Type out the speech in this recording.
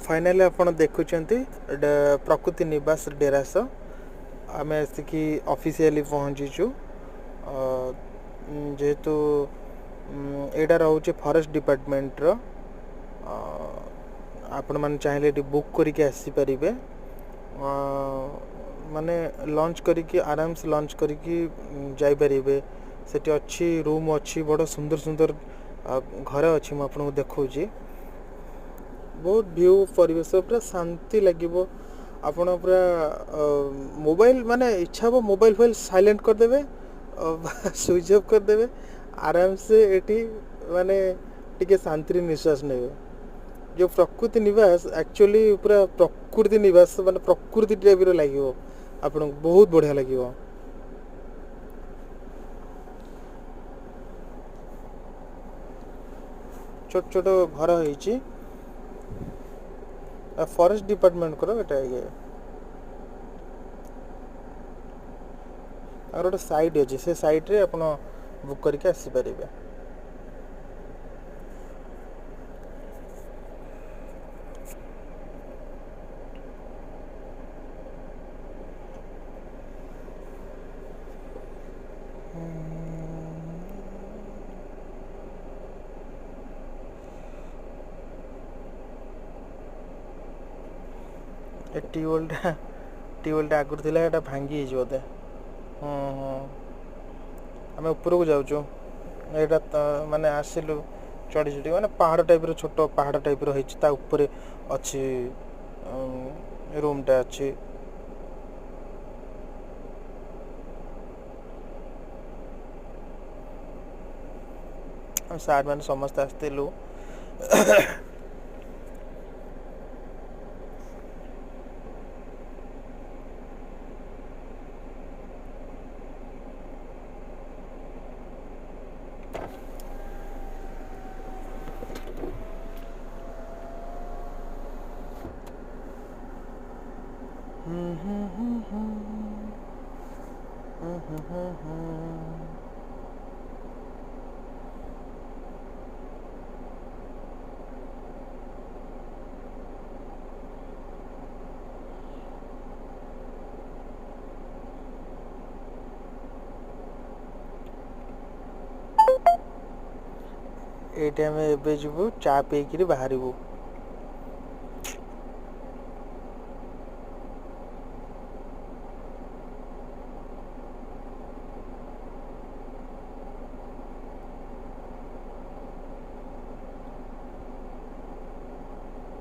Finally ଆପଣ ଦେଖୁଛନ୍ତି ଏଇଟା ପ୍ରକୃତି ନିବାସ ଡେରାସ। ଆମେ ଆସିକି ଅଫିସିଆଲି ପହଞ୍ଚିଛୁ। ଯେହେତୁ ଏଇଟା ରହୁଛି ଫରେଷ୍ଟ ଡିପାର୍ଟମେଣ୍ଟର। ଆପଣମାନେ ଚାହିଁଲେ ଏଠି ବୁକ୍ କରିକି ଆସିପାରିବେ। ମାନେ ଲଞ୍ଚ କରିକି, ଆରାମସେ ଲଞ୍ଚ କରିକି ଯାଇପାରିବେ। ସେଠି ଅଛି, ରୁମ୍ ଅଛି, ବଡ଼ ସୁନ୍ଦର ସୁନ୍ଦର ଘର ଅଛି। ମୁଁ ଆପଣଙ୍କୁ ଦେଖାଉଛି। ବହୁତ ଭିଉ, ପରିବେଶ ପୁରା ଶାନ୍ତି ଲାଗିବ। ଆପଣ ପୁରା ମୋବାଇଲ, ମାନେ ଇଚ୍ଛା ହେବ ମୋବାଇଲ ଫୋବାଇଲ ସାଇଲେଣ୍ଟ କରିଦେବେ, ସୁଇଚ୍ ଅଫ୍ କରିଦେବେ, ଆରାମସେ ଏଠି ମାନେ ଟିକେ ଶାନ୍ତିରେ ନିଶ୍ୱାସ ନେବେ। ଯେଉଁ ପ୍ରକୃତି ନିବାସ, ଆକ୍ଚୁଆଲି ପୁରା ପ୍ରକୃତି ନିବାସ, ମାନେ ପ୍ରକୃତି ଟାଇପ୍ର ଲାଗିବ ଆପଣଙ୍କୁ, ବହୁତ ବଢ଼ିଆ ଲାଗିବ। ଛୋଟ ଛୋଟ ଘର ହେଇଛି ଫରେଷ୍ଟ ଡିପାର୍ଟମେଣ୍ଟଙ୍କର ଏଇଟା ଇଏ। ତାଙ୍କର ଗୋଟେ ସାଇଟ୍ ଅଛି, ସେ ସାଇଟ୍ରେ ଆପଣ ବୁକ୍ କରିକି ଆସିପାରିବେ। ଏ ଟ୍ୟୁବୱେଲ୍ଟା ଆଗରୁ ଥିଲା, ଏଇଟା ଭାଙ୍ଗି ହେଇଛି ବୋଧେ। ହଁ ହଁ, ଆମେ ଉପରକୁ ଯାଉଛୁ। ଏଇଟା ତ ମାନେ ଆସିଲୁ ଚଢ଼ି ଚଢ଼ି, ମାନେ ପାହାଡ଼ ଟାଇପ୍ର, ଛୋଟ ପାହାଡ଼ ଟାଇପ୍ର ହେଇଛି, ତା ଉପରେ ଅଛି ରୁମ୍ଟା ଅଛି। ଆମେ ସାର୍ ମାନେ ସମସ୍ତେ ଆସିଥିଲୁ। ଏଇଠି ଆମେ ଏବେ ଯିବୁ, ଚା ପିଇକିରି ବାହାରିବୁ।